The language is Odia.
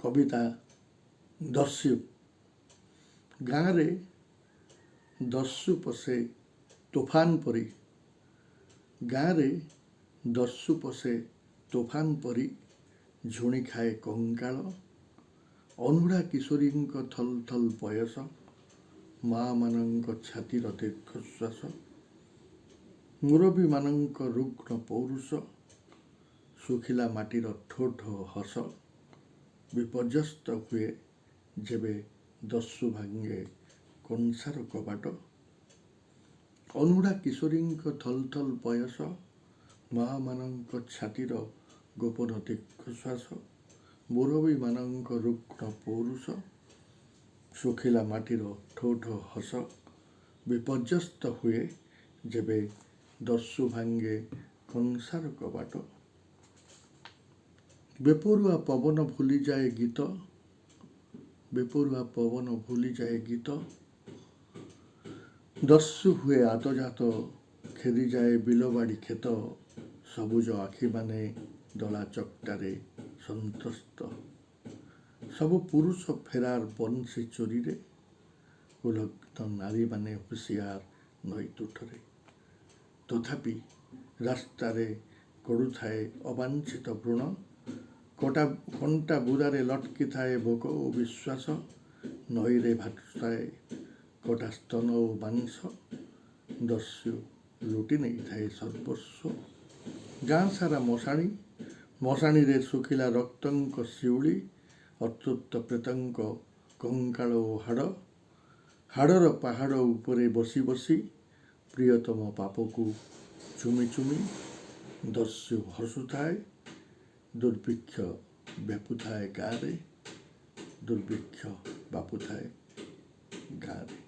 କବିତା ଦସ୍ୟୁ। ଗାଁରେ ଦସ୍ୟୁ ପଶେ ତୋଫାନ ପରି, ଗାଁରେ ଦସ୍ୟୁ ପଶେ ତୋଫାନ ପରି, ଝୁଣି ଖାଏ କଙ୍କାଳ। ଅନୁଢ଼ା କିଶୋରୀଙ୍କ ଥଲ ଥଲ ବୟସ, ମାଆମାନଙ୍କ ଛାତିର ଦୀର୍ଘଶ୍ୱାସ, ମୁରବୀମାନଙ୍କ ରୁଗ୍ଣ ପୌରୁଷ, ଶୁଖିଲା ମାଟିର ଠୋ ଠୋ ହସ ବିପର୍ଯ୍ୟସ୍ତ ହୁଏ ଯେବେ ଦସ୍ୟୁ ଭାଙ୍ଗେ କଂସାର କବାଟ। ଅନୁଢ଼ା କିଶୋରୀଙ୍କ ଥଲ ଥଲ ବୟସ, ମାଆମାନଙ୍କ ଛାତିର ଗୋପନ ଦୀର୍ଘଶ୍ୱାସ, ମୁରବୀମାନଙ୍କ ରୁଗ୍ଣ ପୌରୁଷ, ଶୁଖିଲା ମାଟିର ଠୋ ଠୋ ହସ ବିପର୍ଯ୍ୟସ୍ତ ହୁଏ ଯେବେ ଦସ୍ୟୁ ଭାଙ୍ଗେ କଂସାର କବାଟ। ବେପରୁଆ ପବନ ଭୁଲିଯାଏ ଗୀତ, ବେପରୁଆ ପବନ ଭୁଲିଯାଏ ଗୀତ। ଦସ୍ୟୁ ହୁଏ ଆତଯାତ, ଖେଦିଯାଏ ବିଲବାଡ଼ି କ୍ଷେତ। ସବୁଜ ଆଖିମାନେ ଦଳା ଚକଟାରେ ସନ୍ତ୍ରସ୍ତ। ସବୁ ପୁରୁଷ ଫେରାର ବଂଶୀ ଚୋରିରେ, ଉଲଗ୍ନ ନାରୀମାନେ ହୁସିଆର ନଈ ତୁଠରେ। ତଥାପି ରାସ୍ତାରେ ଗଡ଼ୁଥାଏ ଅବାଞ୍ଛିତ ଭ୍ରୂଣ, କଟା କଣ୍ଟା ବୁଦାରେ ଲଟକିଥାଏ ଭୋକ ଓ ବିଶ୍ୱାସ, ନଈରେ ଭାସୁଥାଏ କଟା ସ୍ତନ ଓ ମାଂସ। ଦସ୍ୟୁ ଲୁଟି ନେଇଥାଏ ସର୍ବସ୍ୱ। ଗାଁ ସାରା ମଶାଣି, ମଶାଣିରେ ଶୁଖିଲା ରକ୍ତଙ୍କ ଶିଉଳି, ଅତୃପ୍ତ ପ୍ରେତଙ୍କ କଙ୍କାଳ ଓ ହାଡ଼। ହାଡ଼ର ପାହାଡ଼ ଉପରେ ବସି ବସି, ପ୍ରିୟତମ ପାପକୁ ଚୁମି ଚୁମି ଦସ୍ୟୁ ହସୁଥାଏ। ଦୁର୍ଭିକ୍ଷ ବ୍ୟାପୁଥାଏ ଗାଁରେ, ଦୁର୍ଭିକ୍ଷ ବ୍ୟାପୁଥାଏ ଗାଁରେ।